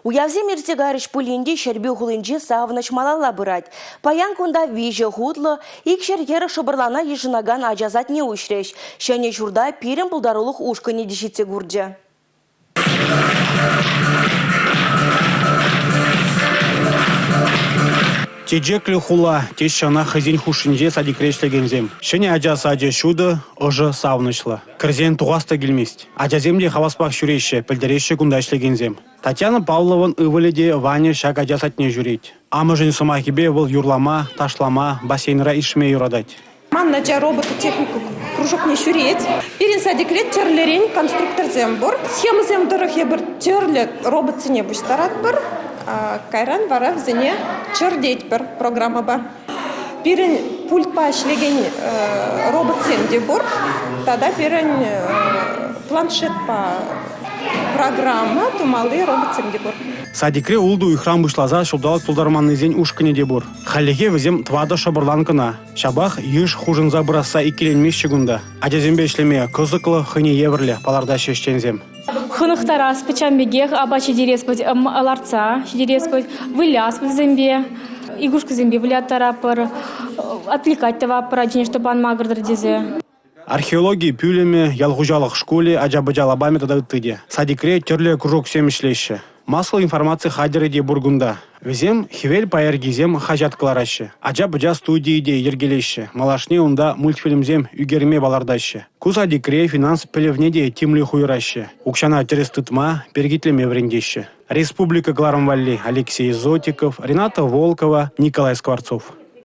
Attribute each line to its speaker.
Speaker 1: Уявсем иртсе кайрӗҫ пулин те Ҫӗрпӳ хулинче савӑнӑҫ малалла пырать. Паян кунта виҫӗ хутлӑ, икҫӗр хӗрӗх шӑпӑрлана йышӑнакан ача садне уҫрӗҫ. Ҫӗнӗ ҫурта пирӗн пултарулӑх ушкӑнӗ те ҫитсе курчӗ.
Speaker 2: Чечеклӗ хула теҫҫӗ ӑна хӑйсен хушшинче садикре ӗҫлекенсем. Ҫӗнӗ ача сачӗ ҫутӑ, ӑшӑ, савӑнӑҫлӑ. Кӗрсен тухас та килмест. Ачасем те хаваспах ҫӳреҫҫӗ, пӗлтереҫҫӗ кунта ӗҫлекенсем. Татьяна Павлован ывӑлӗ те Ваня ҫак ача садне ҫӳрет. Амӑшӗн сӑмахӗпе вӑл юрлама, ташлама, бассейнра ишме юратать.
Speaker 3: Ман ача робототехника кружокне ҫӳрет. Пирӗн садикре тӗрлӗрен конструкторсем пур. Схемӑсем тӑрӑх эпир тӗрлӗ роботсене пуҫтаратпӑр. Кайран вара вӗсене чӗртетпӗр программӑпа. Пирӗн пультпа ӗҫлекен роботсем те пур. Тата пирӗн планшетпа программа тумалли роботсем те пур.
Speaker 2: Садикре ултӑ уйӑхран пуҫласа ҫулталӑк тултарманнисен ушкӑнӗ те пур. Хальлӗхе вӗсем тӑватӑ шӑпӑрлан кӑна. Ҫапах йыш хушӑнса пырасса иккӗленмеҫҫӗ кунта. Ачасемпе ӗҫлеме кӑсӑклӑ, хӑйне евӗрлӗ, палӑртаҫҫӗ ӗҫченсем.
Speaker 4: Хӑнӑхтарас пӗччен пекех апат ҫитерес пулать, лартса ҫитерес пулать, выляс вӗсемпе, игрушкӑсемпе выляттаратпӑр, отвлекать тӑватпӑр ачине, чтобы ан макӑртӑр тесе.
Speaker 2: Археологи пӳлӗмӗ, ял хуҫалӑх шкулӗ, ача-пӑча лапамӗ тата ытти те. Садикре тӗрлӗ кружоксем ӗҫлеҫҫӗ. Массӑллӑ информаци хатӗрӗ те пур кунта. Вӗсем «Хӗвел пайӑркисем» хаҫат кӑлараҫҫӗ. Ача-пӑча студийӗ те йӗркелеҫҫӗ. Малашне унта мультфильмсем ӳкерме палӑртаҫҫӗ. Ку садикре финанс пӗлӗвне те тимлӗх уйӑраҫҫӗ. Укҫана тӗрӗс тытма, перекетлеме вӗрентеҫҫӗ. Республика кӑларӑм валли Алексей Зотиков, Рената Волкова, Николай Скворцов.